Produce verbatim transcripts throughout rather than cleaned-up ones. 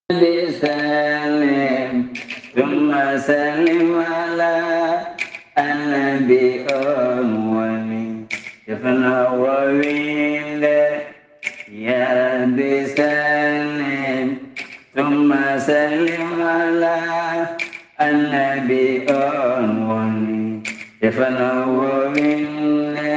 Rabbi sallim, thumma sallim ala annabi on woni. Defno wo winde, ya Rabbi sallim, thumma sallim ala annabi on woni. Defno wo winde,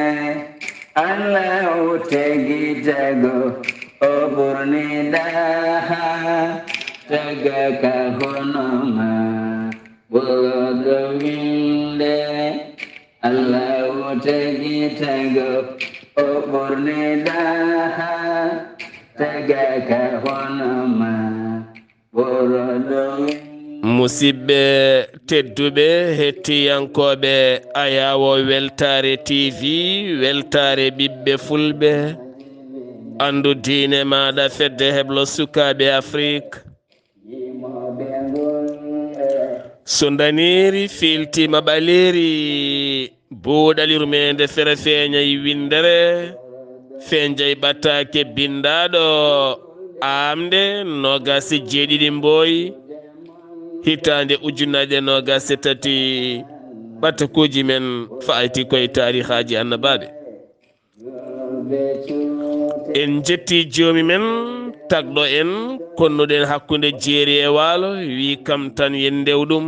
Allahu tagi tago, o ɓurni ɗaha, taga ka hono ma, ɓurɗo winde. Allahu tagi tago, o ɓurni ɗaha, taga ka hono ma, ɓurɗo winde. Musidɓe tedduɓe, hettiyankooɓe Ayawo Weltaare T V, Weltaare ɓiɓɓe Fulɓe, anndu diine maaɗa, fedde heblo sukaaɓe Afrik. So ndaniiri fiiltiima ɓaleeri, buuɗal yurmeende fere feeñay winndere, feeñay ɓataake binndaaɗo aamde noogaas e jeeɗiɗi mbooy, hitaande ujunaaje noogaas e tati, ɓatakuuji men faayti koye taarihaaji annabaaɓe. En njetti joomi men, tagɗo en, konnuɗen hakkunde jeeri e waalo, wi kam tan yen ndew ɗum.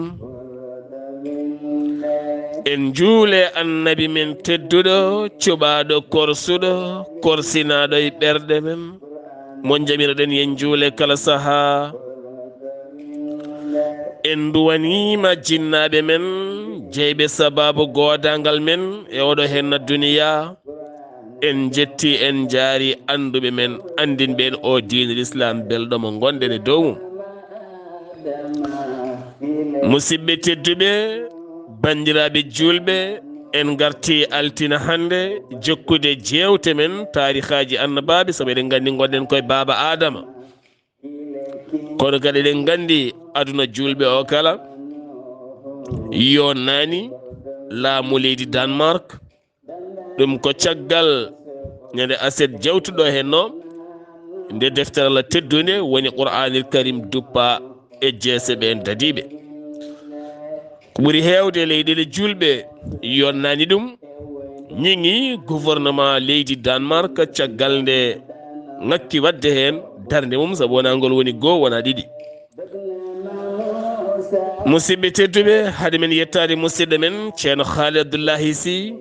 En njuule annabi men tedduɗo, cuɓaaɗo, korsuɗo, korsinaaɗo e ɓerɗe men, mo njamiroɗen yen njuule kala sahaa. En nduwaniima jinnaaɓe men, jeyɓe sabaabu goodaangal men e oɗo henna duniyaa. En njetti, en njaari annduɓe men, anndinɓe en o diine Lislaam belɗo mo ngonɗen e dow mum. Musidɓe tedduɓe, banndiraaɓe juulɓe, en ngarti altine hannde jokkude jeewte men taarihaaji annabaaɓe, sabu eɗen nganndi ngonɗen koye baaba Aadama. Kono kadi eɗen nganndi aduna juulɓe o kala yonnaani laamu leydi Danemark. Ɗum ko caggal ñande aset jawtuɗo heen o, nde deftere Allah teddunde woni Qur'aanil Karim duppa e jeese ɓeen dadiiɓe. Ko ɓuri heewde e leyɗeele juulɓe yonnaani ɗum, ñiŋi gouvernement leydi Danemark caggal nde ŋakki waɗde heen darnde mum, sabu wonaa ngol woni goo, wonaa ɗiɗi. Musidɓe tedduɓe, hade men yettaade musidɗo men Ceerno Haali Abdullahi Sy,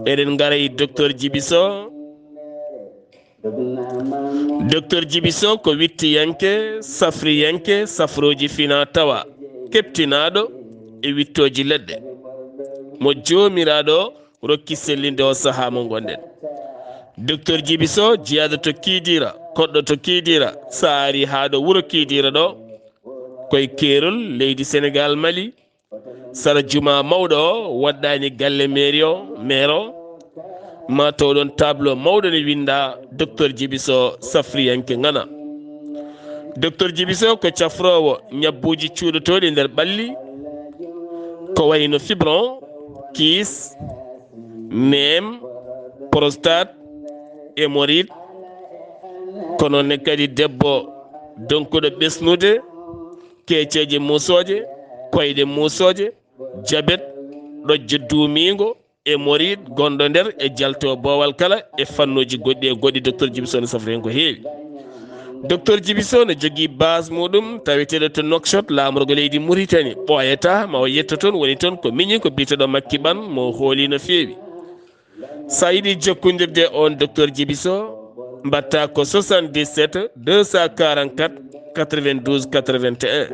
eɗen ngara e Docteur Djiby Sow. Docteur Djiby Sow ko wittiyanke, safriyanke, safrooji fina tawa, keɓtinaaɗo e wittooji leɗɗe, mo Joomiraaɗo rokki sellinde o sahaa mo ngonɗen. Docteur Djiby Sow, jiyaaɗo to Kidira, koɗɗo to Kidira, so a ari haa ɗo wuro Kidira ɗo, koye keerol leydi Senegaal, Mali, sara jumaa mawɗo o, waɗɗaani galle mairie o, maire o, ma taw ɗon tableau mawɗo ne winnda Docteur Djiby Sow, safriyanke ŋana. Docteur Djiby Sow ko cafroowo ñabbuuji cuuɗotooɗi nder ɓalli, ko wayno fibron, kiis, neem, prostate, hémorroïde, ko noon ne kadi debbo donkuɗo ɓesnude, keeceeje muusooje, koyɗe muusooje, jabet, ɗojjo duumiingo, hémorroïde gonɗo nder e jalto boowal kala e fannuuji goɗɗi e goɗɗi. Docteur Djiby Sow ne safri heen ko heewi. Docteur Djiby Sow ne jogii base muɗum taweteeɗo to Nouakchott, laamorgo leydi Mauritanie. Ɓooyataa ma o yetto toon, woni toon ko miñi ko biyeteeɗo Makki Ɓan mo hooli no feewi. So a yiɗi jokkondirde on Docteur Djiby Sow, mbaɗta ko soixante-dix-sept deux cent quarante-quatre quatre-vingt-douze quatre-vingt-un,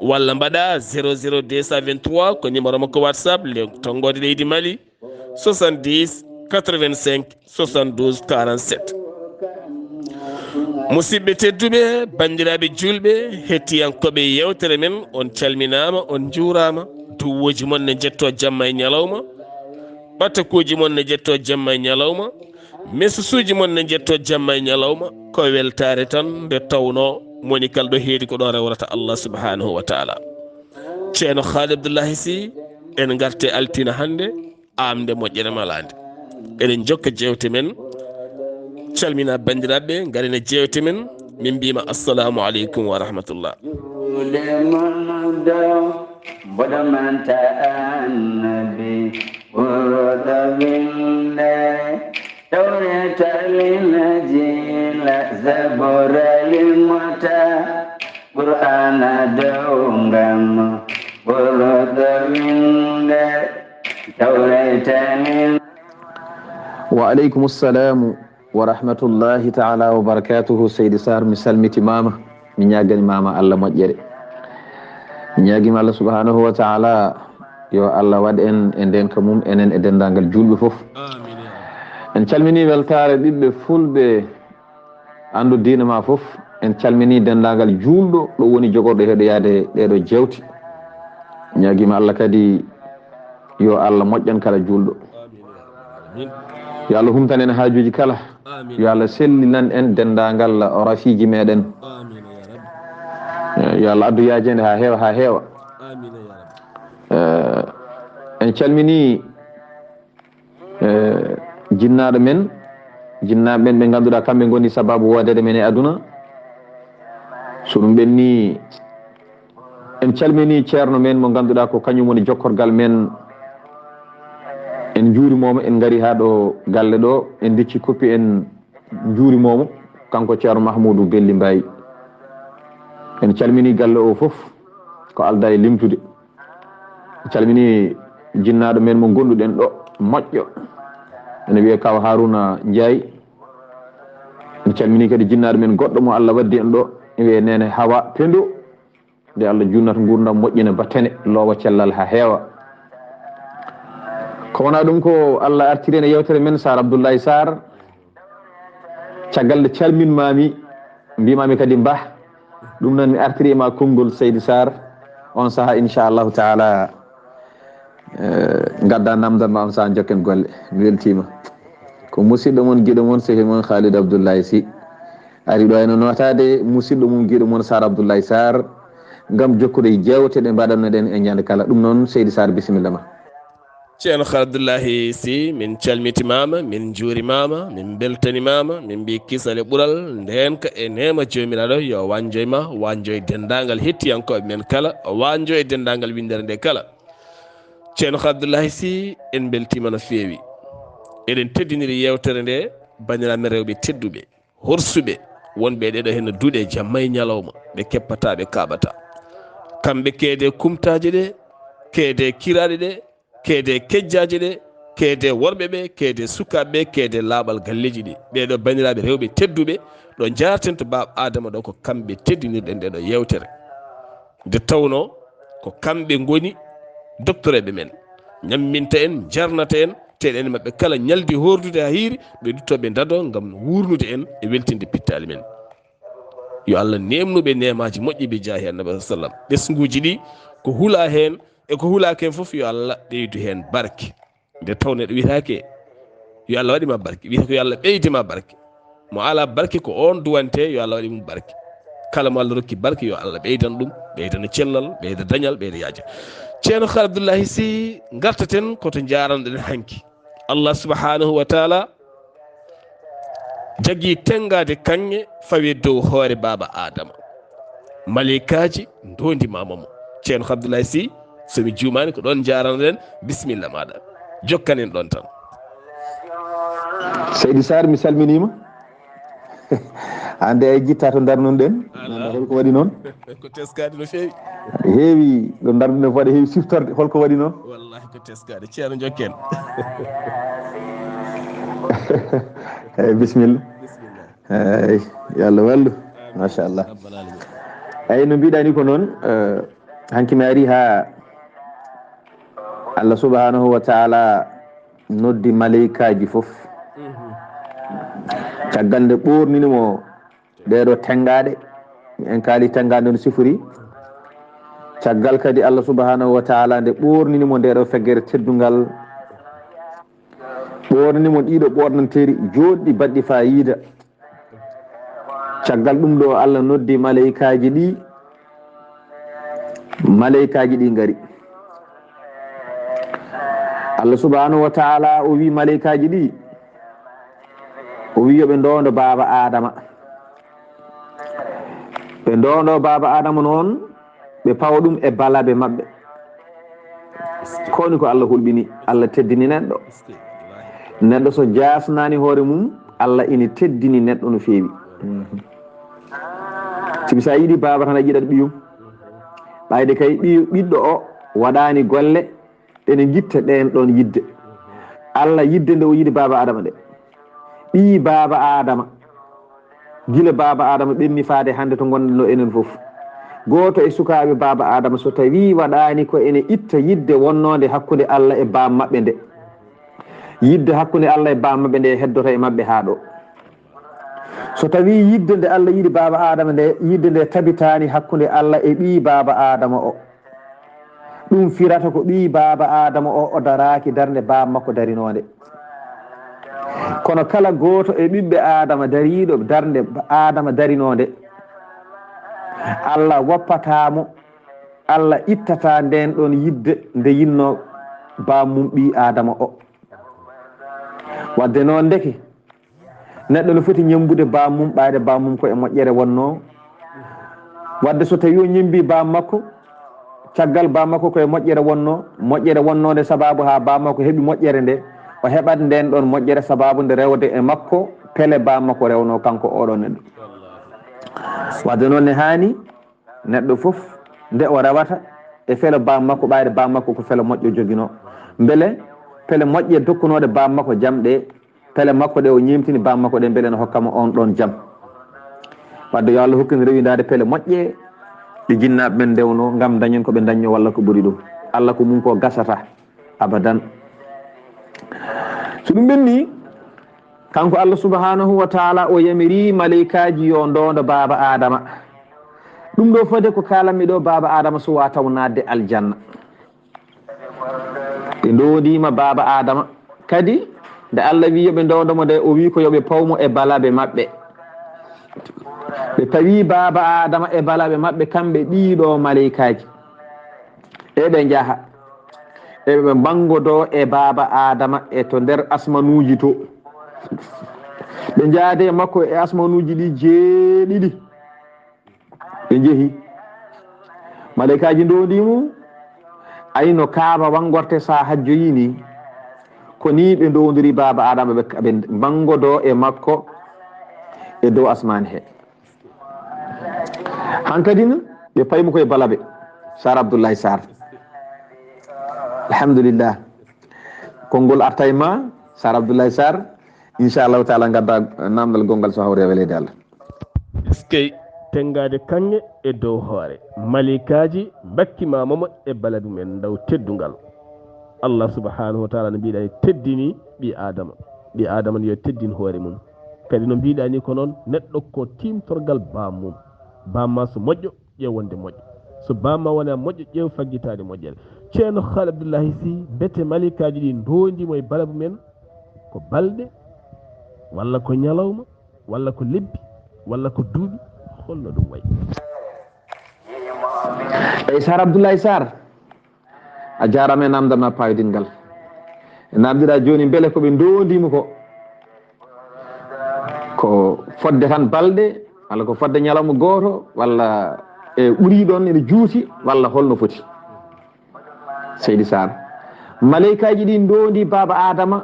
walla mbaɗa zéro zéro deux cent vingt-trois, ko numéro makko WhatsApp, le-, tonngoode leydi Mali, soixante-dix quatre-vingt-cinq soixante-douze quarante-sept. Musidɓe tedduɓe, banndiraaɓe juulɓe, hettiyankooɓe yeewtere men, on calminaama, on njuuraama. Duwwooji mon ne njettoo jamma e ñalawma, ɓatakuuji mon ne njettoo jamma e ñalawma, mesusuuji mon ne njettoo jamma e ñalawma. Ko weltaare tan, nde tawnoo moni kala ɗo heedi ko ɗon rewrata Allah subhanahu wa taala. Ceerno Haali Abdullahi Sy, en ngarte altine hannde, aamde moƴƴere malaande. Eɗen jokka jeewte men, calmina banndiraaɓe, ngaren e jeewte men, Min mbima assalamu aleykum wa rahmatullah. Juuɗe mon ɗo, mboɗo manta annabi, ɓurɗo winde, tawreta linjiila, zabura limota, qur'ana dow ngam, ɓurɗo winde, tawreta lin. Wa aleykum salamu wa rahmatullahi taala wa barakatuhu. Seydi Sar, mi salmitimama, mi ñaganimama Allah moƴƴere. Mi ñagima Allah subhanahu wa taala yo Allah waɗ en e ndenka mum, enen e dendagal julɓe fof. En calmini weltare ɓiɓɓe fulɓe, andu diina ma fof. En calmini dendagal julɗo ɗo woni jogorɗo heɗoyade ɗeɗo jewte. Ñagima Allah kadi yo Allah moƴƴan kala julɗo. Yo Allah humtan en haajuji kala. Yo Allah sellinan en dendagal rafiji meɗen. Yo Allah addu yajede ha heewa, ha heewa. Eh, en calmini eh, jinnaɗo men, jinnaɓe ɓen ɓe ganduɗa kamɓe goni sababu wodede men e aduna. So ɗum ɓenni, en calmini ceerno men mo ganduɗa ko kañum woni jokkorgal men. En juurimomo, en gari ha ɗo galle ɗo, en dicci koppi, en juurimomo, kanko ceerno Mahmoudou Belli Mbaye. En calmini galle o fof, ko alda e limtude. En calmini jinnaɗo men mo gonduɗen ɗo, moƴƴo, ene wiye Kaw Haruna Ndiaye. En calmini kadi jinnaɗo men goɗɗo mo Allah waddi en ɗo, ene wiye Nene Hawa Pendo. Nde Allah junnata gurdam, moƴƴina battane, lowa cellal ha heewa. Ko wona ɗum, ko Allah artiri en e yewtere men, Sar Abdoulaye Sar. Caggal nde calminmami, mbimami kadi mbah, ɗum noon mi artiri e ma konngol Seydi Sar. On saha inchallahu taala, eh, gadda namdal ma, on saha jokken golle. Mi weltima. Ko musidɗo mon, giɗo mon, sehi mon Khalid Abdoulaye Sy. Ari ɗo eno notade musidɗo mum, giɗo mon Sar Abdoulaye Sar, ngam jokkude jewte ɗe mbaɗannoɗen e ñande kala. Ɗum noon, Seydi Sar, bisimilla ma. Ceerno Abdullahi Sy, min calmitimama, min juurimama, min beltanimama, min mbi kisal e ɓural, ndenka e neema Joomiraaɗo, yo wanjoy ma, wanjoy denndaangal hettiyankooɓe men kala, wanjoy denndaangal winndere nde kala. Ceerno Abdullahi Sy, en mbeltima no feewi. Eɗen teddiniri yewtere nde, banndiraaɓe men rewɓe tedduɓe, horsuɓe, wonɓe e ɗeɗo henna duuɗe jamma e ñalawma, ɓe keppata, ɓe kaɓata. Kamɓe keede kumtaaje ɗe, keede kiraaɗe ɗe, keede kejjaaje ɗe, keede worɓe ɓe, keede sukaaɓe ɓe, keede laaɓal galleeji ɗi. Ɓeeɗo banndiraaɓe rewɓe tedduɓe, ɗo njaarten to Baaba Aadama ɗo, ko kamɓe teddinirɗen ndeɗo yewtere. Nde tawnoo ko kamɓe ngoni doktoreeɓe men, ñamminta en, njarnata en, teɗen maɓɓe kala ñaldi hoordude haa hiiri, ɓe duttoo ɓe ndadoo ngam wuurnude en e weltinde pittaali men. Yo Allah neemnu ɓe neemaaji moƴƴi bi jaahi Annabi sallam. Ɓesnguuji ɗi ko hulaa heen e ko hulaaki heen fof, yo Allah ɓeydu heen barke. Nde taw neɗɗo wiyetaake yo Allah waɗi ma barke, wiyata ko yo Allah ɓeydi ma barke. Mo alaa barke ko oon duwante, yo Allah waɗi mum barke. Kala mo Allah rokki barke, yo Allah ɓeydan ɗum, ɓeydana cellal, ɓeyda dañal, ɓeyda yaaja. Ceerno Abdullahi Sy, ngartaten ko to njaaranɗen hanki. Allah subhanahu wa taala jagi tenngaade kaŋŋe fawi dow hoore baaba Aadama. Maleykaaji ndondimama mo. Ceerno Abdullahi Sy, so mi juumaani ko ɗoon njaaranoɗen, bisimilla maaɗa. Jokkan en ɗoon tan. Seydi Sar, mi salminiima. Hannde ay jitta to ndarnunɗen. Nanda holko waɗi noon? Ko teskaade no feewi. Heewi ɗo ndarnunɗen fo aɗa heewi siftorde. Holko waɗi noon? Wallahi ko teskaade. Ceerno jokken. Eyyi, bisimilla. Bisimilla. Eyyi, yo Allah wallu. Machallah. Rabbal alamin. Eyyi, no mbiɗa ni ko noon, eh, hanki mi ari ha Allah subhanahu wa taala noddi maleykaaji fof. Caggal nde ɓoornini mo ɗeɗo tenngaɗe, en kaali tenngaɗe no sifori. Caggal kadi Allah subhanahu wa taala nde ɓoornini mo ndeɗo feggere teddungal, ɓoornini mo ɗiɗo ɓoornanteeri jooɗɗi baɗɗi fayida. Caggal ɗum ɗo Allah noddi maleykaaji ɗi, maleykaaji ɗi ngari. Allah subhanahu wa taala o wi maleykaaji ɗi, o wi yo ɓe ndondo baaba Adama. Ɓe ndoondoo baaba Aadama noon, ɓe pawa ɗum e balabe maɓɓe. Ko woni ko Allah hulɓini, Allah teddini neɗɗo. Neɗɗo so jaasnaani hoore mum, Allah ina teddini neɗɗo no feewi. Sibi so a yiɗi baaba tan a yiɗat ɓiyum. Ɓayde kay ɓiy-, ɓiɗɗo o waɗaani golle, ene ngitta ɗeen ɗoon yidde. Allah yidde nde o yiɗi baaba Aadama nde. Ɓiyi baaba Aadama, gila baaba Aadama ɓenni faade hannde to ngonɗen ɗo enen fof. Gooto e sukaaɓe baaba Aadama so tawii waɗaani ko ene itta yidde wonnoonde hakkunde Allah e baam maɓɓe nde. Yidde hakkunde Allah e baam maɓɓe nde heddoto e maɓɓe haa ɗo. So tawii yidde nde Allah yiɗi baaba Aadama nde, yidde nde tabitaani hakkunde Allah e ɓiyi baaba Aadama o. Ɗum firata ko ɓiyi baaba Aadama o, o daraaki darnde baaba makko darinoonde. Kono kala gooto e ɓiɓɓe Aadama dariiɗo darnde Aadama darinoonde, Allah woppataa mo, Allah ittataa ndeen ɗoon yidde nde yinnoo baam mum ɓiyi Aadama o. Wadde noon ndeke, neɗɗo no foti ñemmbude baam mum, ɓayde baam mum ko e moƴƴere wonnoo. Wadde so tawii o ñemmbii baam makko, caggal baam makko ko e moƴƴere wonnoo, moƴƴere wonnoonde sabaabu haa baam makko heɓi moƴƴere nde, o heɓat ndeen ɗoon moƴƴere sabaabu nde rewde e makko pele baam makko rewnoo kanko oɗo neɗɗo. Wadde noon ne haani neɗɗo fof nde o rewata e felo baam makko, ɓayde baam makko ko felo moƴƴo joginoo. Mbele pele moƴƴe dokkunooɗe baam makko jam ɗe, pele makko ɗe o ñeemtini baam makko ɗe, mbele ene hokka mo oon ɗoon jam. Wadde yo Allah hokku en rewindaade pele moƴƴe ɗe jinnaaɓe men ndewnoo ngam dañen ko ɓe dañnoo walla ko ɓuri ɗum. Allah ko mum ko gasata abadan. So ɗum ɓenni, kanko Allah subhanahu wa taala o yamiri maleykaaji yo ndoondo baaba Aadama. Ɗum ɗo fode ko kaalanmi ɗo, baaba Aadama suwaa taw naatde aljanna. Ɓe ndoondiima baaba Aadama. Kadi, nde Allah wi yo ɓe ndoondo mo nde, o wi ko yo ɓe paw mo e balabe maɓɓe. Ɓe pawi baaba Aadama e balabe maɓɓe, kamɓe ɗii ɗoo maleykaaji. Eɓe njaha. Eɓe manngodoo e baaba Aadama e to nder asmanuuji to. Ɓe njaade e makko e asmanuuji ɗi jeeɗiɗi. Ɓe njehi. Maleykaaji ndoondii mo, ay no kaaba wanngorte so a hajjoyii nii. Ko nii ɓe ndoondiri baaba Aadama, ɓe, ɓe manngodoo e makko e dow asmaani he. Hankadi no, ɓe payi mo koye balabe, Sar Abdoulaye Sarr. Alhamdulillah. Konngol arta e ma, Sar Abdoulaye Sarr. Inchallahu taala, ngadda namdal gonngal so hawri e weleede Allah. Eskey, tenngaade kaŋŋe e dow hoore. Maleykaaji mbakki maama mo e balabe mum en ndaw teddungal. Allah subhanahu wa taala no mbiɗa ni teddini ɓi Adama. Ɓi Adama no yo teddin hoore mum. Kadi no mbiɗa ni ko noon, neɗɗo ko tiimtorgal baam mum. Baam ma so moƴƴo, ƴeew wonde moƴƴo. So baam ma wona moƴƴo, ƴeew faggitaade moƴƴere. Ceerno Haal Abdullahi Sy, mbete maleykaaji ɗi ndoondi mo e balabe mum en ko balɗe, walla ko ñalawma, walla ko lebbi, walla ko duuɓi, holno ɗum wayi? Eyi, Sar Abdoulaye Sarr, a jaaraama e namdal ma paaydingal. E namdiɗa jooni, mbele ko ɓe ndoondi mo ko, ko fodde tan balɗe, walla ko fodde ñalawma gooto, walla e ɓuri ɗoon ene juuti, walla holno foti? Seydi Sarr, maleykaaji ɗi ndoondi baaba Adama,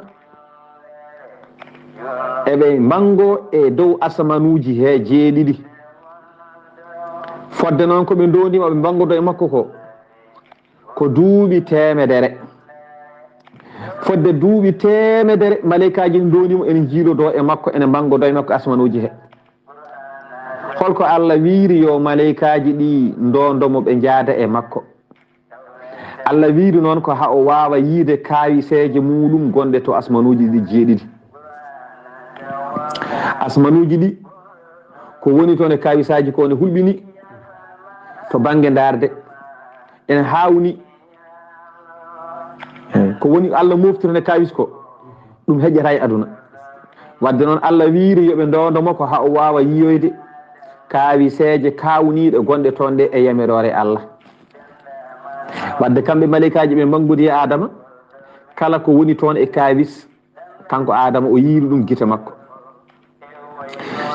eɓe manngo e dow asamanuuji he jeeɗiɗi. Fodde noon ko ɓe ndoondi mo, ɓe manngodoo e makko ko, ko duuɓi teemedere. Fodde duuɓi teemedere, maleykaaji ɗi ndoondi mo, ene njiilodoo e makko, ene manngodoo e makko asamanuuji he. Holko Allah wiiri yo maleykaaji ɗi ndoondo mo, ɓe njaada e makko? Allah wiiri noon ko haa o waawa yiide kaawiseeje muuɗum gonɗe to asmanuuji ɗi jeeɗiɗi. Asmanuuji ɗi, ko woni toon e kaawisaaji ko ne hulɓini to bannge ndaarde, ene haawni. Eyi, ko woni Allah moftirde kaawis ko, ɗum heƴata e aduna. Wadde noon, Allah wiiri yo ɓe ndoondo mo ko haa o waawa yiyoyde kaawiseeje kaawniiɗe gonɗe toon ɗe e yamiroore Allah. Wadde kamɓe maleykaaji ɓe manngodii e Adama, kala ko woni toon e kaawis, kanko Adama o yiiri ɗum gite makko.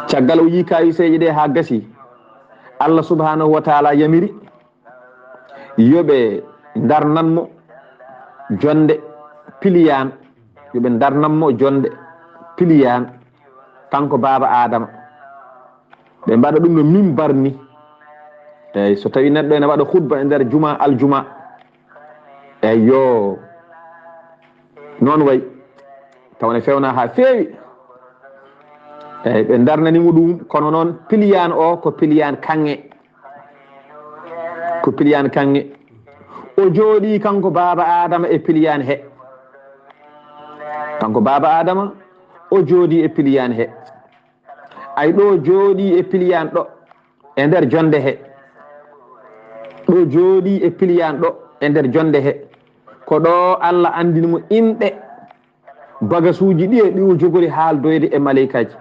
Caggal o yii kaawiseeje ɗe haa gasi, Allah subhanahu wa taala yamiri yo ɓe ndarnan mo jonde piliyaan, yo ɓe ndarnan mo jonde piliyaan, kanko baaba Adama. Ɓe mbaɗa ɗum no mimbar ni. Eyyi, so tawi neɗɗo ene waɗa khutba e nder juma, aljuma, eyyo, noon way, taw ne fewna ha feewi. Eyyi, ɓe ndarnani mo ɗum, kono noon piliyaan o ko piliyaan kaŋŋe. Ko piliyaan kaŋŋe. O jooɗi kanko baaba Adama e piliyaan he. Kanko baaba Adama, o jooɗi e piliyaan he. Ay, ɗo jooɗi e piliyaan ɗo e nder jonde he. Ɗo jooɗi e piliyaan ɗo e nder jonde he. Ko ɗo Allah anndini mo inɗe bagasuuji ɗi e ɗi o jogori haaldoyde e maleykaaji.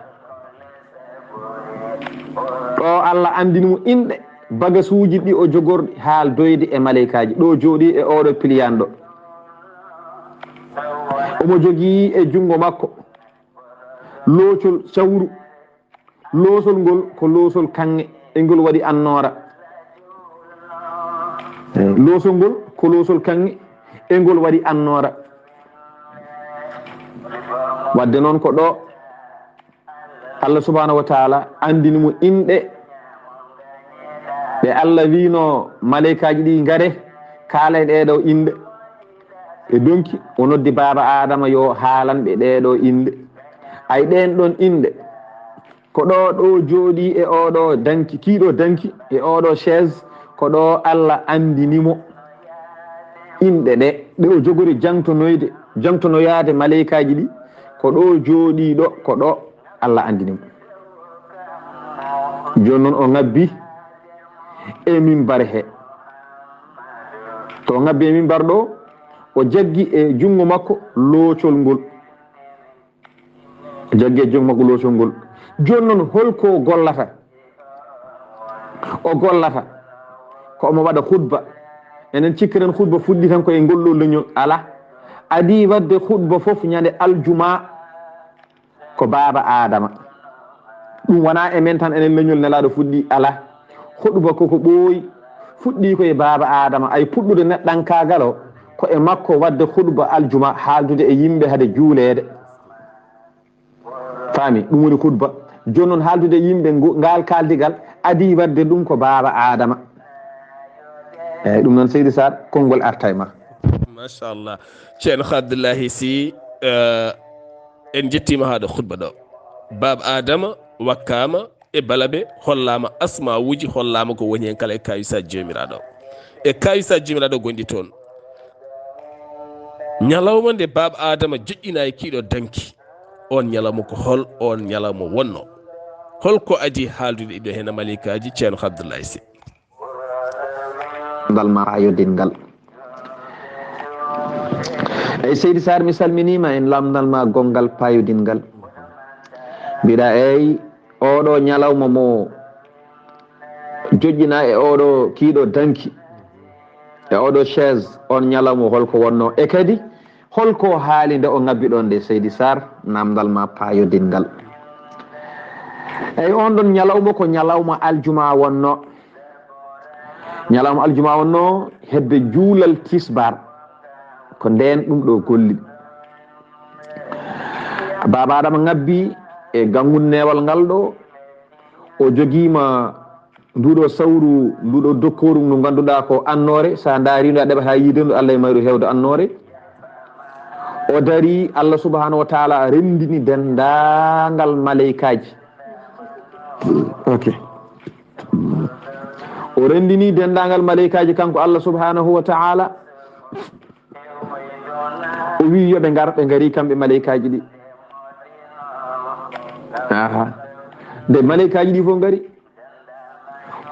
Ɗo Allah anndini mo inɗe bagasuuji ɗi o jogori haaldoyde e maleykaaji. Ɗo jooɗi e oɗo piliyaan ɗo. Omo jogii e junngo makko loocol sawru. Loosol ngol ko loosol kaŋŋe, e ngol waɗi annoora. Loosol ngol ko loosol kaŋŋe, e ngol waɗi annoora. Wadde noon ko ɗo Allah subhanahu wa taala anndini mo inɗe ɗe Allah wiino maleykaaji ɗi ngare, kaala e ɗee ɗo inɗe. Ɓe donki, o noddi baaba Adama yo haalan ɓe ɗee ɗo inɗe. Ay, ɗeen ɗon inɗe, ko ɗo ɗo jooɗi e oɗo danki, kiiɗo danki e oɗo chaise, ko ɗo Allah anndini mo inɗe ɗe, ɗe o jogori jangtonoyde, jangtonoyaade maleykaaji ɗi, ko ɗo jooɗi ɗo, ko ɗo Allah anndini mo. Jooni noon o ŋabbi e mimbar he. To o ŋabbi e mimbar ɗo, o jaggi e junngo makko loocol ngol. O jaggi e junngo makko loocol ngol. Jooni noon holko o gollata? O gollata ko omo waɗa khutba. Enen cikkiren khutba fuɗɗi tan ko e ngol ɗo leñol. Ala. Adii waɗde khutba fof ñande aljuma ko baaba Adama. Ɗum wona e men tan, enen leñol Nelaaɗo fuɗɗi, ala. Khutba koko ɓooyi, fuɗɗi ko e baaba Adama. Ay, puɗɗude neɗɗankaagal o, ko e makko waɗde khutba aljuma, haaldude e yimɓe hade juuleede. Faami? Ɗum woni khutba. Jooni noon, haaldude e yimɓe ngo-, ngaal kaaldigal, adii waɗde ɗum ko baaba Adama. Eyyi, ɗum noon, Seydi Sarr, konngol arta e ma. Machallah. Ceerno Abdullahi Sy, eh, en njettiima haa ɗo khutba ɗo. Baaba Adama wakkaama e balabe, hollaama asmawuuji, hollaama ko woni heen kala e kawisaaji Joomiraaɗo. E kawisaaji Joomiraaɗo gonɗi toon. Ñalawma nde baaba Adama joƴƴinaa e kiiɗo danki, on ñalawma ko hol on ñalawma wonno? Holko adii haaldude ɗiɗo heen e maleykaaji, Ceerno Abdullahi Sy? Dal ma paayodingal. Eyyi, Seydi Sarr, mi salminiima en lamndal ma gonngal paayodingal. Mbiɗa, eyyi, oɗo ñalawma mo joƴƴinaa e oɗo kiiɗo danki, e oɗo chaise, on ñalawma holko wonno? E kadi, holko haali nde o ŋabbi ɗon nde, Seydi Sarr? Namdal ma paayodingal. Eyyi, on ɗon ñalawma ko ñalawma aljuma wonno. Ñalawma aljuma wonno hedde juulal tisbaar. Ko ndeen ɗum ɗo golli. Baaba Adama ŋabbi e ganngun neewal ngal ɗo. O jogiima nduɗo sawru, nduɗo dokkooru ndu ngannduɗaa ko annoore. So a ndaari ndu, a ɗeɓata yiide ndu, Allah e mayru heewde annoore. O dari, Allah subhanahu wa taala renndini denndaangal maleykaaji. Ok. O renndini denndaangal maleykaaji, kanko Allah subhanahu wa taala. O wi yo ɓe ngar, ɓe ngari kamɓe maleykaaji ɗi. Aha. Nde maleykaaji ɗi fof ngari,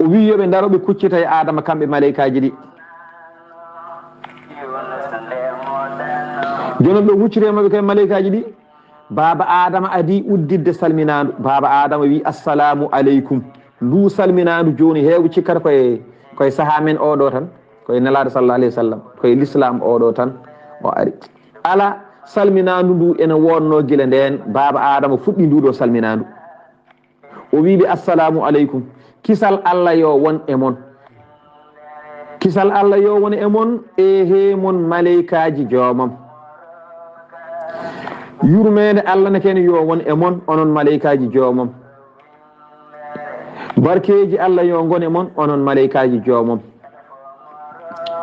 o wi yo ɓe ndaro, ɓe kuccita e Adama kamɓe maleykaaji ɗi. Jooni ɓe huccita e maɓɓe kamɓe maleykaaji ɗi. Baaba Adama adii udditde salminaandu. Baaba Adama wi, "Assalamu aleykum." Ndu salminaandu jooni heewu cikkata koye, koye sahaa men oɗo tan, koye Nelaaɗo sallallahu alayhi wa sallam, koye l'islam oɗo tan o ari. Ala, salminaandu ndu ene wonno gila ndeen, baaba Adama fuɗɗi ndu ɗo salminaandu. O wi ɓe, "Assalamu aleykum." Kisal Allah yo won e mon. Kisal Allah yo won e mon, ehe mon maleykaaji joomam. Yurmeende Allah ne ken yo won e mon, onon maleykaaji joomam. Barkeeji Allah yo ngon e mon, onon maleykaaji joomam.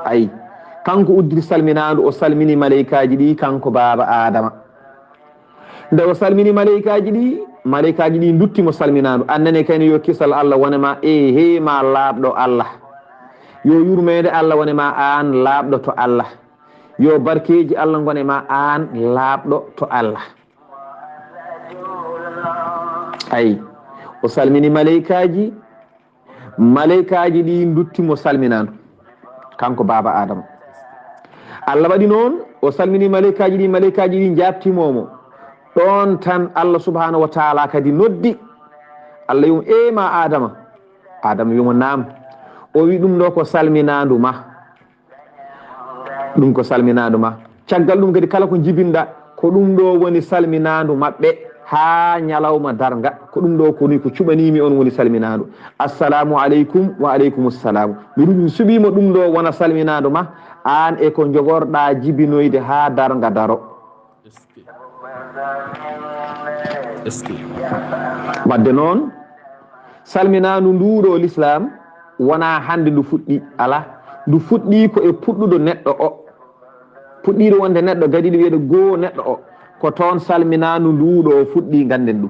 Ay, kanko udditi salminaandu, o salmini maleykaaji ɗi, kanko baaba Aadama. Nde o salmini maleykaaji ɗi, maleykaaji ɗi ndutti mo salminaandu. Annene kayne yo kisal Allah wone ma, ehe ma laaɓɗo Allah. Yo yurmeende Allah wone ma aan laaɓɗo to Allah. Yo barkeeji Allah ngone ma aan laaɓɗo to Allah. Ay, o salmini maleykaaji, maleykaaji ɗi ndutti mo salminaandu, kanko baaba Aadama. Allah waɗi noon, o salmini maleykaaji ɗi, maleykaaji ɗi njaabtimo mo. Ɗoon tan Allah subhanahu wa taala kadi noddi. Allah yum, "E ma Aadama?" Aadama wimo, "Naam." O wi, "Ɗum ɗo ko salminaandu ma." Ɗum ko salminaandu ma. Caggal ɗum kadi, kala ko njibinɗa, ko ɗum ɗo woni salminaandu maɓɓe haa ñalawma darnga. Ko ɗum ɗo ko ni ko cuɓaniimi on woni salminaandu. "Assalamu aleykum." "Wa aleykum salaam." Mi ɗum suɓiima ɗum ɗo wona salminaandu ma, aan e ko njogorɗa jibinoyde haa darnga daro. Wadde noon, salminaandu nduuɗo lislaam wonaa hannde ndu fuɗɗi, alaa. Ndu fuɗɗi ko e puɗɗuɗo neɗɗo o. Puɗɗiiɗo wonde neɗɗo, gadiiɗo wiyeede goo neɗɗo o. Ko toon salminaandu nduuɗo fuɗɗi, ngannden ɗum.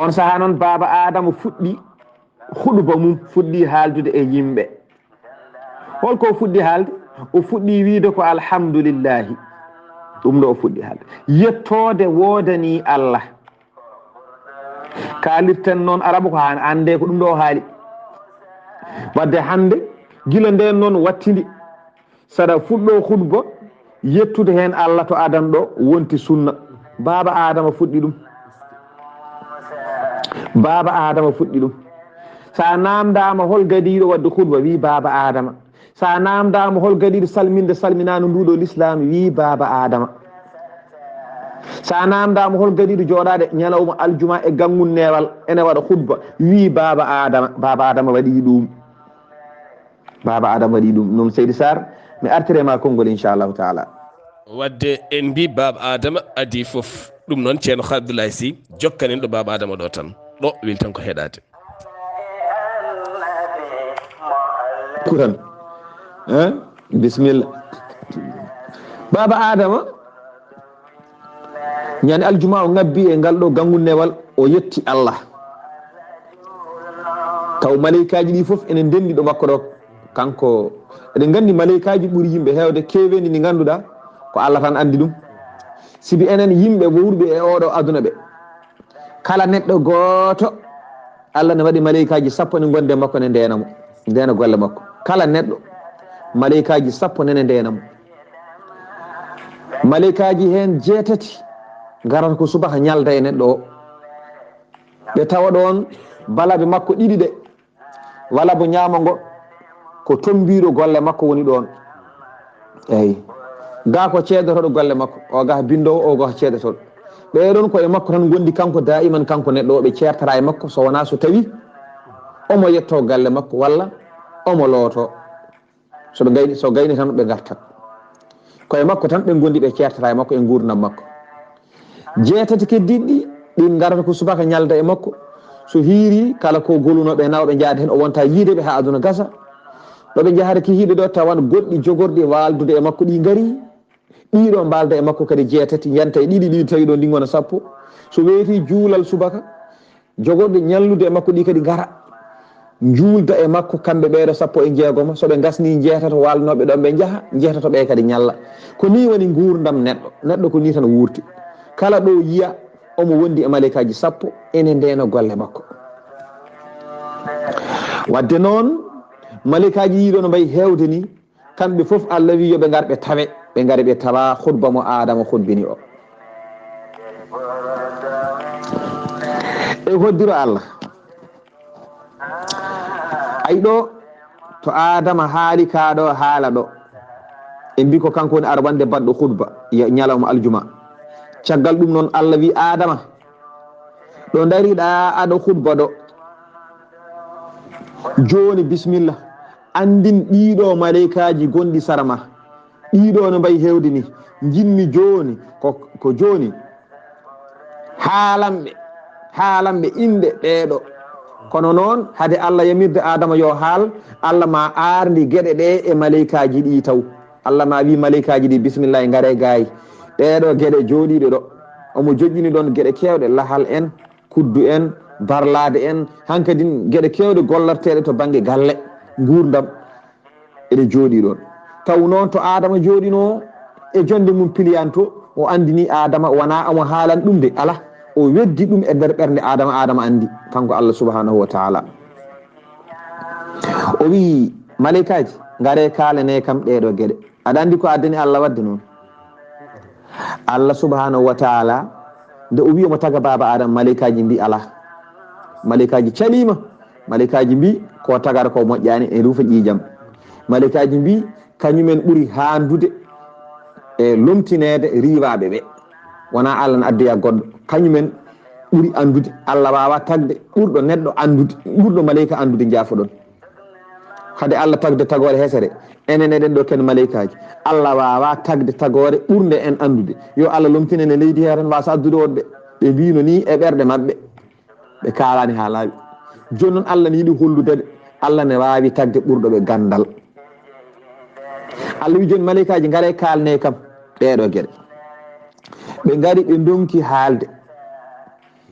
On sahaa noon, baaba Aadama fuɗɗi huɗuba mum, fuɗɗi haaldude e yimɓe. Holko o fuɗɗi haalde? O fuɗɗi wiide ko alhamdulillahi. Ɗum ɗo o fuɗɗi haalde. Yettoode woodanii Allah. Kaalirten noon Arabu ko haa annde ko ɗum ɗo o haali. Wadde hannde, gila ndeen noon wattidi, saɗa fuɗɗo khutba, yettude heen Allah to adan ɗo wonti sunna. Baaba Aadama fuɗɗi ɗum. Baaba Aadama fuɗɗi ɗum. Sa naamndaama hol gadiiɗo waɗde khutba, wii baaba Aadama. Sa naamndaama hol gadiiɗo salminde salminaandu nduuɗo lislaam, wii baaba Aadama. Sa naamndaama hol gadiiɗo jooɗaade ñalawma aljuma e ganngun neewal, ene waɗa khutba, wii baaba Aadama. Baaba Aadama waɗi ɗum. Baaba Aadama waɗi ɗum. Noon, Seydi Sarr, mi artire ma konngol, inchallahu taala. Wadde en mbi baaba Aadama adii fof. Ɗum noon, Ceerno Abdoulaye Sy, jokkanen ɗo baaba Aadama ɗo tan. Ɗo weli tan ko heɗaade. Kuran. Hein? Bisimilla. Baaba Aadama, ñande aljuma o ngabbi e ngal ɗo ganngun neewal, o yetti Allah. Taw maleykaaji ɗi fof ene ndenndi ɗo makko ɗo. Kanko, eɗen nganndi maleykaaji ɓuri yimɓe heewde, keeweendi ndi ngannduɗaa, ko Allah tan anndi ɗum. Sibi enen yimɓe wowruɓe e oɗo aduna ɓe, kala neɗɗo gooto, Allah ne waɗi maleykaaji sappo ne ngondi e makko, ne ndeena mo, ndeena golle makko. Kala neɗɗo, maleykaaji sappo nene ndeena mo. Maleykaaji heen jeetati ngarata ko subaka ñalda e neɗɗo o. Ɓe tawa ɗoon balabe makko ɗiɗi ɗe, wala bo ñaamo ngo, ko tombiiɗo golle makko woni ɗoon. Eyi. Gaa ko ceedotooɗo golle makko, o gaa binndoowo, o gaa ceedotooɗo. Ɓee ɗoon ko e makko tan ngondi kanko daa'iman, kanko neɗɗo o, ɓe ceertara e makko, so wonaa so tawi omo yettoo galle makko walla omo lootoo. So ɓe gayni, so gayni tan ɓe ngartat. Ko e makko tan ɓe ngondi, ɓe ceertata e makko e nguurndam makko. Jeetati keddiiɗi ɗi, ɗi ngarata ko subaka ñalda e makko. So hiiri, kala ko golunooɓe nawɓe njaade heen, o wonta yiide ɓe haa aduna gasa. Ɗo ɓe njahata kihiiɗe ɗo, tawan goɗɗi jogorɗi waaldude e makko ɗi ngari. Ɗiɗo mbaalda e makko kadi jeetati, yanta e ɗiɗi ɗi tawi ɗo ndi ngona sappo. So weeti juulal subaka, jogorɗi ñallude e makko ɗi kadi ngara. Njuulda e makko kamɓe ɓeeɗo sappo e jeegoma. So ɓe ngasni jeetato waalnooɓe ɗoon ɓe njaha, jeetato ɓe kadi ñalla. Ko nii woni nguurndam neɗɗo. Neɗɗo ko nii tan wuurti. Kala ɗo yiya omo wondi e maleykaaji sappo, ene ndeena golle makko. Wadde noon, maleykaaji ɗiɗo no mbayi heewde nii, kamɓe fof, Allah wi yo ɓe ngar ɓe tawe, ɓe ngari ɓe tawa khutba mo Aadama khutbini o. E hoddiro Allah. Ay ɗo, to Aadama haali kaa ɗo haala ɗo. En mbi ko kanko woni arwande baɗɗo khutba, ya-, ñalawma aljuma. Caggal ɗum noon, Allah wi Aadama, Ɗo ndariɗaa aɗa khutba ɗo, jooni, bismillah, anndin ɗiiɗo maleykaaji gonɗi sara ma. Ɗiiɗo no mbayi heewde ni, njiɗmi jooni ko, ko jooni haalanɓe, haalanɓe inɗe ɗeeɗo. Kono noon, hade Allah yamirde Aadama yo haal, Allah ma aarndi geɗe ɗe e maleykaaji ɗi taw. Allah ma wi maleykaaji ɗi, "Bismillah, ngare gaay." Ɗeeɗo geɗe jooɗiiɗe ɗo, omo joƴƴini ɗoon geɗe keewɗe, lahal en, kuddu en, barlaade en, hankadin geɗe keewɗe gollarteeɗe to bannge galle, nguurndam, eɗe jooɗii ɗoon. Taw noon to Aadama jooɗinoo e jonnde mum piliyanto, o anndini Aadama, wonaa omo haalan ɗum de, alaa, o weddi ɗum e nder ɓernde Aadama, Aadama anndi, kanko Allah subhanahu wa taala. O wiyi, maleykaaji, ngaree kaalanee kam ɗeeɗo geɗe. Aɗa anndi ko addani Allah waɗde noon? Allah subhanahu wa taala, nde o wiyi omo taga baaba Adama, maleykaaji mbi alaa. Maleykaaji caliima. Maleykaaji mbi ko tagata ko moƴƴaani, e ruufa ƴiiƴam. Maleykaaji mbi kañumen ɓuri haandude e lomtineede riiwaaɓe ɓe. Wonaa Allah na addoya goɗɗo. Kañumen ɓuri anndude. Allah waawaa tagde ɓurɗo neɗɗo anndude, ɓurɗo maleyka anndude, njaafoɗon. Hade Allah tagde tagoore hesere, enen eɗen ɗo ken maleykaaji. Allah waawaa tagde tagoore ɓurnde en anndude. Yo Allah lomtin en e leydi hee tan, waasa addude woɗɓe. Ɓe mbino nii e ɓerɗe maɓɓe. Ɓe kaalaani haa laaɓi. Jooni noon Allah ne yiɗi hollude ɓe. Allah ne waawi tagde ɓurɗo ɓe ganndal. Allah wi jooni maleykaaji, ngaree kaalnee kam ɗeeɗo geɗe. Ɓe ngari, ɓe ndonki haalde.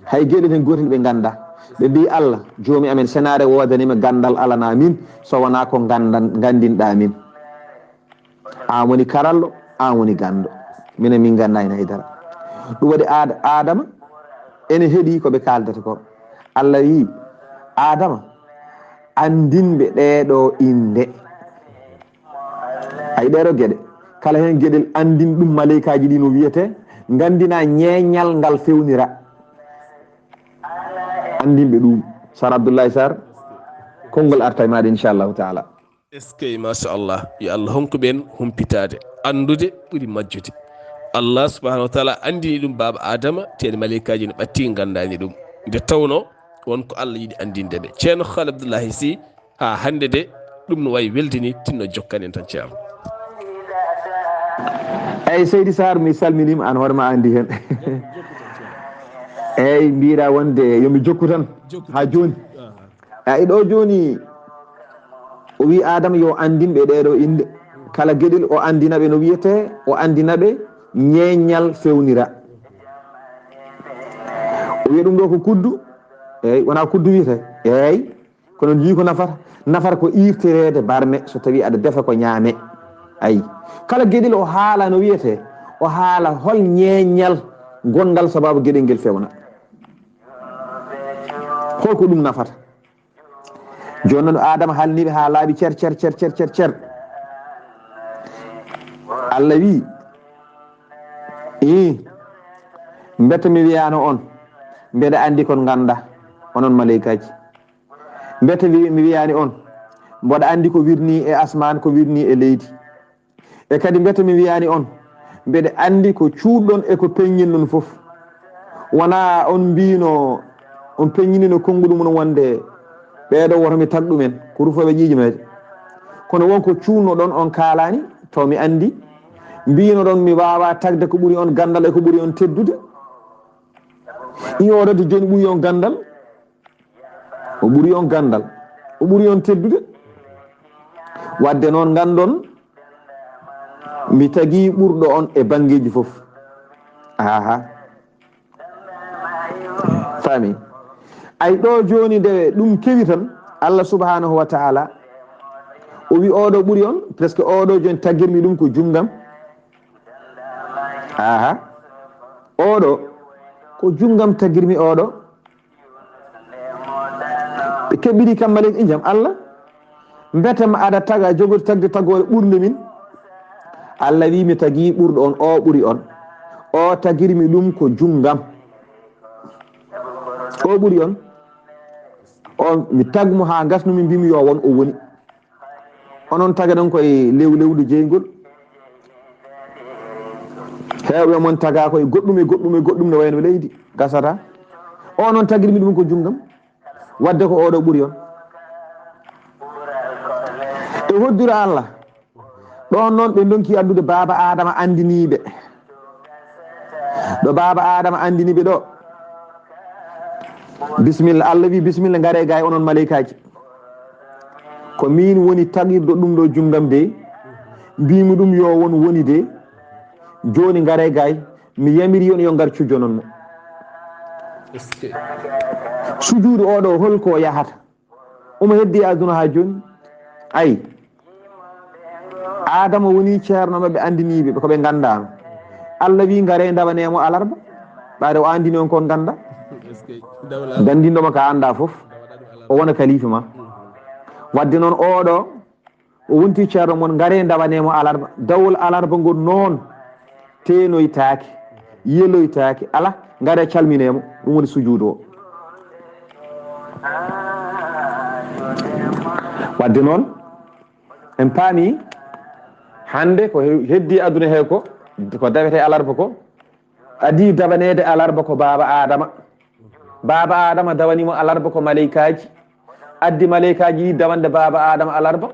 Hay geɗe ɗen gootel ɓe nganndaa. Ɓe mbi Allah, joomi amen, senaare woodaniima ganndal alanaa min, so wonaa ko nganndan-, nganndinɗaa min. Aan woni karallo, aan woni ganndo. Minen min nganndaa heen hay dara. Ɗum waɗi Aad-, Aadama ene heɗii ko ɓe kaaldata ko. Allah wi, Aadama, anndinɓe ɗeeɗo innde. Ay ɗeeɗo geɗe. Kala heen geɗel anndin ɗum maleykaaji ɗi no wiyetee, nganndina ñeeñal ngal fewnira. Anndinɓe ɗum. Sar Abdoulaye Sarr, konngol arta e maaɗa inchallahu taala. Eskey, machallah. Yo Allah honku ɓeen humpitaade. Anndude ɓuri majjude. Allah subhanahu wa taala anndini ɗum baaba Adama, teede maleykaaji no ɓatti nganndaani ɗum. Nde tawnoo won ko Allah yiɗi anndinde ɓe. Ceerno Khaali Abdoulaye Sy, haa hannde de, ɗum no wayi welde ni, tinno jokkan en tan, Ceerno. Eyi, Seydi Sarr, mi salminiima, aan hoore ma anndi heen. Eyi, mbiɗa wonde yo mi jokku tan haa jooni. Eyi, ɗo jooni, o wi Aadama yo anndin ɓe ɗeeɗo innde. Kala geɗel o anndina ɓe no wiyetee, o anndina ɓe ñeeñal fewnira. O wiya ɗum ɗo ko kuddu. Eyi, wonaa kuddu wiyetee. Eyi, kono njii ko nafata. Nafata ko iirtereede barme, so tawii aɗa defa ko ñaame. Ayi, kala geɗel o haala no wiyetee, o haala hol ñeeñal gonngal sababu geɗel ngel fewna. Holko ɗum nafata? Jooni noon Aadama haalni ɓe haa laaɓi cer, cer, cer, cer, cer, cer. Allah wi, ii, mbete mi wiyaano on, mbeɗa anndi kon ngannda, onon maleykaaji. Mbete wi-, mi wiyaani on, mboɗa anndi ko wirnii e asmaan, ko wirnii e leydi. E kadi mbete mi wiyaani on, mbeɗa anndi ko cuuɗɗon e ko peññinɗon fof. Wonaa on mbiino, on peññinino konnguɗi mum wonde ɓeeɗo woto mi tag ɗumen, ko rufooɓe ƴiiƴameeje. Kono won ko cuuɗnoɗon on kaalaani, taw mi anndi. Mbiinoɗon mi waawaa tagde ko ɓuri on ganndal e ko ɓuri on teddude. Ii, oɗo de jooni ɓuri on ganndal. O ɓuri on ganndal, o ɓuri on teddude. Wadde noon, nganndon, mi tagii ɓurɗo on e banngeeji fof. Aha. Faami? Ay, ɗo jooni, nde ɗum kewi tan, Allah subhanahu wa ta'ala, o wi, oɗo ɓuri on, presque oɗo jooni tagirmi ɗum ko junngam. Aha. Oɗo, ko junngam tagirmi oɗo. Ɓe keɓɓiɗi kam malik injam Allah. Mbete ma aɗa taga, jogori tagde tagoore ɓurnde min? Allah wi, mi tagi ɓurɗo on, o ɓuri on. O tagirmi ɗum ko junngam. O ɓuri on. On mi tagmo haa ngasnumi, mbimi yo won, o woni. Onon tagaɗon koye lew-, lewlu jeyngol. Heewɓe mon tagaa koye goɗɗum e goɗɗum e goɗɗum, no wayno leydi gasata. O noon tagirmi ɗum ko junngam, wadde ko oɗo ɓuri on. E hoddiro Allah, ɗon noon ɓe ndonki anndude baaba Adama anndiniiɓe. Ɗo baaba Adama anndiniiɓe ɗo, bisimilla, Allah wi, "Bisimilla, ngare gay onon maleykaaji. Ko min woni tagirɗo ɗum ɗo junngam de, mbimi ɗum yo won woni de, jooni ngare gay, mi yamiri on yo ngar cujjonon mo." Sujuudu oɗo, hol ko yahata? Omo heddi e aduna haa jooni. Ay, Adama woni ceerno maɓɓe anndiniiɓe ɓe ko ɓe nganndaano. Allah wi, "Ngare ndawane mo alarba." Ɓaade o anndini on kon ngannda. Ganndinɗo ma ka annda fof, o wona kalifa ma. Wadde noon oɗo, o wonti ceerno mon, ngare ndawane mo alarba. Dawol alarba ngol noon teenoytaake, yeloytaake, ala, ngare calmine mo. Ɗum woni sujuudu o. Wadde noon, en paami hannde ko he-, heddi aduna he ko, ko dawete alarba ko, adii dawaneede alarba ko baaba Adama. Baaba Adama dawani mo alarba ko maleykaaji. Addi maleykaaji ɗi dawande baaba Adama alarba.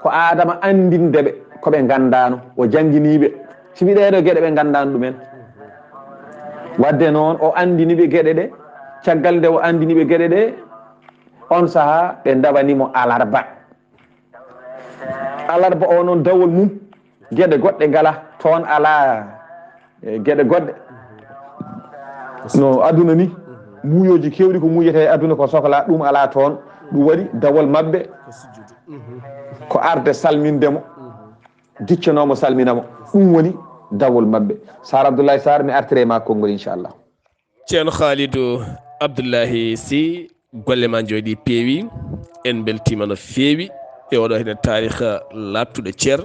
Ko Adama anndinde ɓe ko ɓe nganndaano. O janngini ɓe. Sibi ɗee ɗo geɗe ɓe nganndaano ɗumen. Wadde noon o anndini ɓe geɗe ɗe. Caggal nde o anndini ɓe geɗe ɗe, on sahaa ɓe dawani mo alarba. Alarba o noon dawol mum, geɗe goɗɗe ngala toon, alaa, e, geɗe goɗɗe. No aduna ni, muuyooji keewɗi ko muuyete e aduna ko soklaa, ɗum alaa toon. Ɗum waɗi dawol maɓɓe ko arde salminde mo, diccanoo mo, salmina mo. Ɗum woni dawol maɓɓe. Sar Abdoulaye Sarr, mi artire ma konngol, inchallah. Ceerno Khalidou Abdoulaye Sy, golle ma njooɗi peewi, en mbeltiima no feewi e oɗo hene taarikh laaɓtuɗo ceer.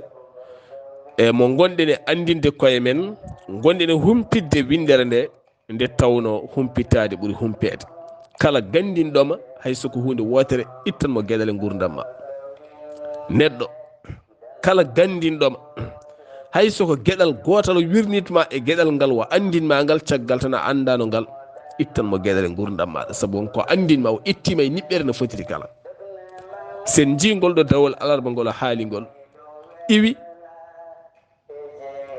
E mo ngonɗen e anndinde koye men, ngonɗen e humpitde winndere nde, nde tawno humpitaade ɓuri humpeede. Kala ganndinɗo ma, hay so ko huunde wootere, ittan mo geɗal e nguurndam ma. Neɗɗo, kala ganndinɗo ma, hay so ko geɗal gootal o wirnit ma e geɗal ngal, wa anndin ma ngal, caggal tan a anndaano ngal, ittan mo geɗal e nguurndam maaɗa, sabu on ko anndin ma, o ittiima e niɓɓere no fotiri kala. Sen njii ngol ɗo dawol alarba ngol o haali ngol, iwi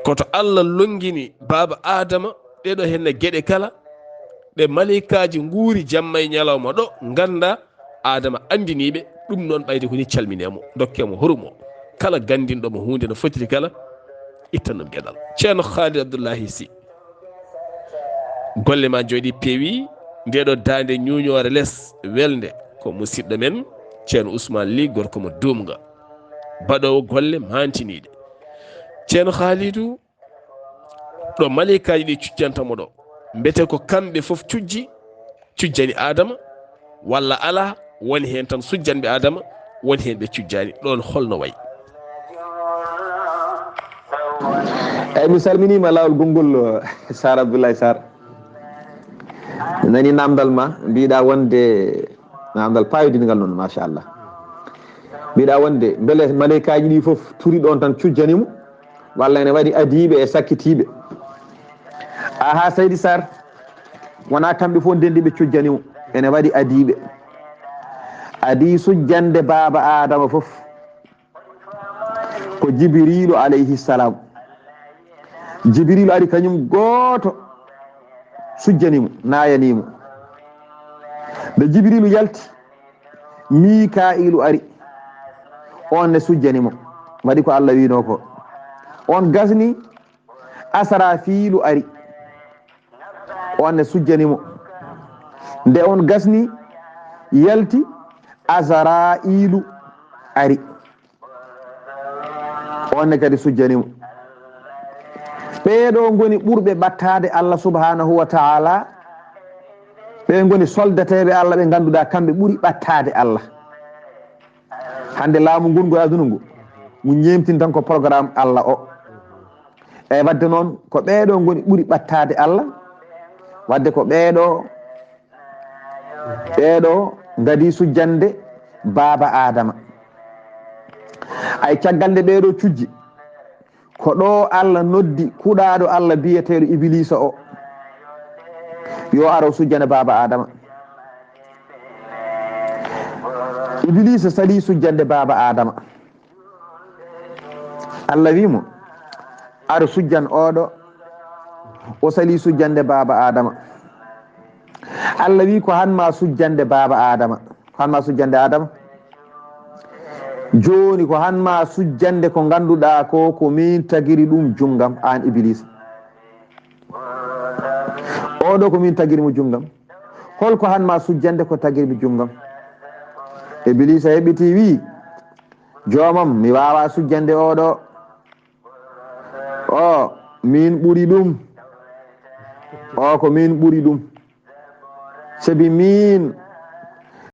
ko to Allah lonngini baaba Adama ɗee ɗo henne geɗe kala, ɗe maleykaaji nguuri jamma e ñalawma ɗo, ngannda Adama anndiniiɓe, ɗum noon ɓayde ko ni calminee mo, dokkee mo horum o. Kala ganndinɗo mo huunde no fotiri kala, ittan ɗum geɗal. Ceerno Khalid Abdoulaye Sy, golle ma njooɗi peewi, nde ɗo daande ñuuñoore les welnde, ko musidɗo men, Ceerno Ousmane Ly, gorko mo duumga, baɗoowo golle maantiniiɗe. Ceerno Khalidou, ɗo maleykaaji ɗi cujjanta mo ɗo, mbete ko kamɓe fof cujji, cujjani Adama, walla alaa, woni heen tan sujjanɓe Adama, woni heen ɓe cujjaani? Ɗoon holno wayi? Eyi, mi salminiima laawol gonngol, Sar Abdoulaye Sarr. Mi nani namdal ma, mbiɗa wonde namdal payodingal noon, machallah. Mbiɗa wonde mbele maleykaaji ɗi fof turi ɗoon tan cujjani mo, walla ene waɗi adiiɓe e sakkitiiɓe? Aha, Seydi Sarr, wonaa kamɓe fof ndenndi ɓe cujjani mo. Ene waɗi adiiɓe. Adii sujjande baaba Adama fof ko Jibriilu alayhi salam. Jibriilu ari kañum gooto, sujjani mo, naayani mo. Nde Jibriilu yalti, Mikaa'iilu ari, oon ne sujjani mo, waɗi ko Allah wiinoo ko. Oon gasni, Asrafiilu ari, oon ne sujjani mo. Nde oon gasni, yalti, Azra'iilu ari, oon ne kadi sujjani mo. Ɓee ɗoo ngoni ɓurɓe ɓattaade Allah subhanahu wa ta'ala. Ɓee ngoni soldateeɓe Allah ɓe ngannduɗaa kamɓe ɓuri ɓattaade Allah. Hannde laamu ngun ngu aduna ngu, ngu ñeemtin tan ko programme Allah o. Eyi, wadde noon ko ɓee ɗoo ngoni ɓuri ɓattaade Allah. Wadde ko ɓee ɗoo, ɓee ɗoo ngadi sujjande baaba Adama. Ay, caggal nde ɓee ɗoo cujji, ko ɗo Allah noddi kuɗaaɗo Allah biyeteeɗo Ibiliisa o. Yo aro sujjane baaba Adama. Ibiliisa sali sujjande baaba Adama. Allah wi mo, "Ar sujjan oɗo." O sali sujjande baaba Adama. Allah wi, "Ko han ma sujjande baaba Adama. Ko han ma sujjande Adama. Jooni ko han ma sujjande ko ngannduɗaa ko, ko min tagiri ɗum junngam, aan Ibiliisa. Oɗo ko min tagiri mo junngam. Hol ko han ma sujjande ko tagiri mi junngam?" Ibiliisa heɓiti wi, "Joomam, mi waawa sujjande oɗo. O, min ɓuri ɗum. O, ko min ɓuri ɗum. Sabi min